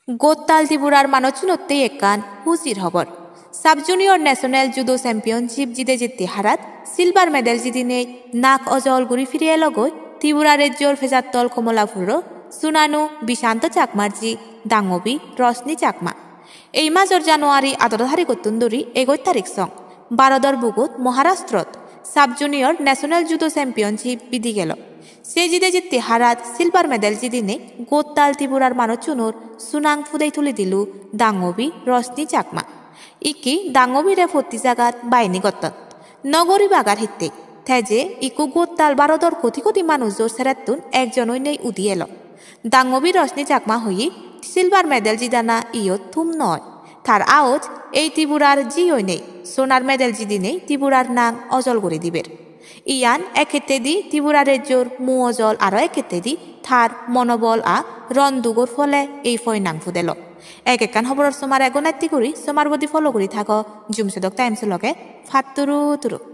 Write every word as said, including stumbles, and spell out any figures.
Gottal Tripurar manuchunottei ekkan hujir hobor. Sub Junior National Judo Championship jide jitte harat silver medal jidinei nak ojol guri fire elogoi Tripura rejjor Pejattol Komolapuror Sunanu Bishanto Chakmar ji Dangobi Roshni Chakma. Ei major January adoro tarigottun duri egoj tarik song Barodor bugot Maharashtrot Sub Junior National Judo Championship bidi gelo. Se jide jitte harat silver medal jidinei gottal Tripurar manuchunor sunang pudei tuli dilo Dangobi Roshni Chakma. Ikki Dangobire potti jagat baini gotton. No goribagar hittei, te je ikko gottal Barodor koti koti manujor serettun ekjon oinei udi elo. Dangobi Roshni Chakma hoye silver medal jidana iyot thum noi. Tar aoj ei Tripurar ji oinei sonar medal jidinei Tripurar nang ojol guri diber. Iyan ek hittedi Tripura rejjor mu ojol, aro ek hittedi tar monobol a rondugor phole ei poinang pudelo. Ek ekkan hoboror somare gonetti guri somar bodi follow guri thago Jumsodok Times loge. Patturu turu.